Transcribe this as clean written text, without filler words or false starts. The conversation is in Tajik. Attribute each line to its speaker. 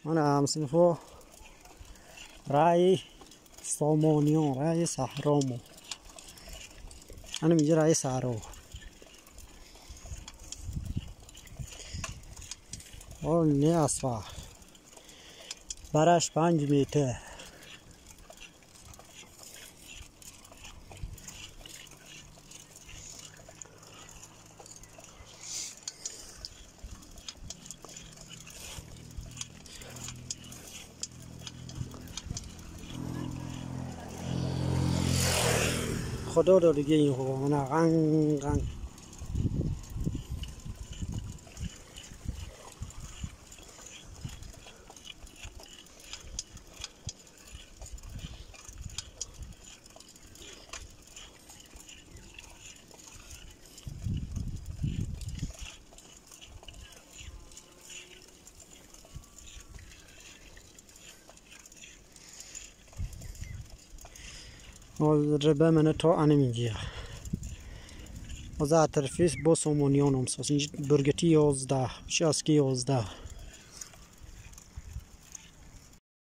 Speaker 1: Мана ҳамсинфо, раи Сомониён, раи саҳромо. Ана инҷа раи саҳро. О, не асфалт. Бараш 5 метр. Худо додиги ин хона ғанг ғанг. Рба мана то анаминҷия. Оза атарфис бо Сомониён омсос. Инҷи бургати 11, участки 11.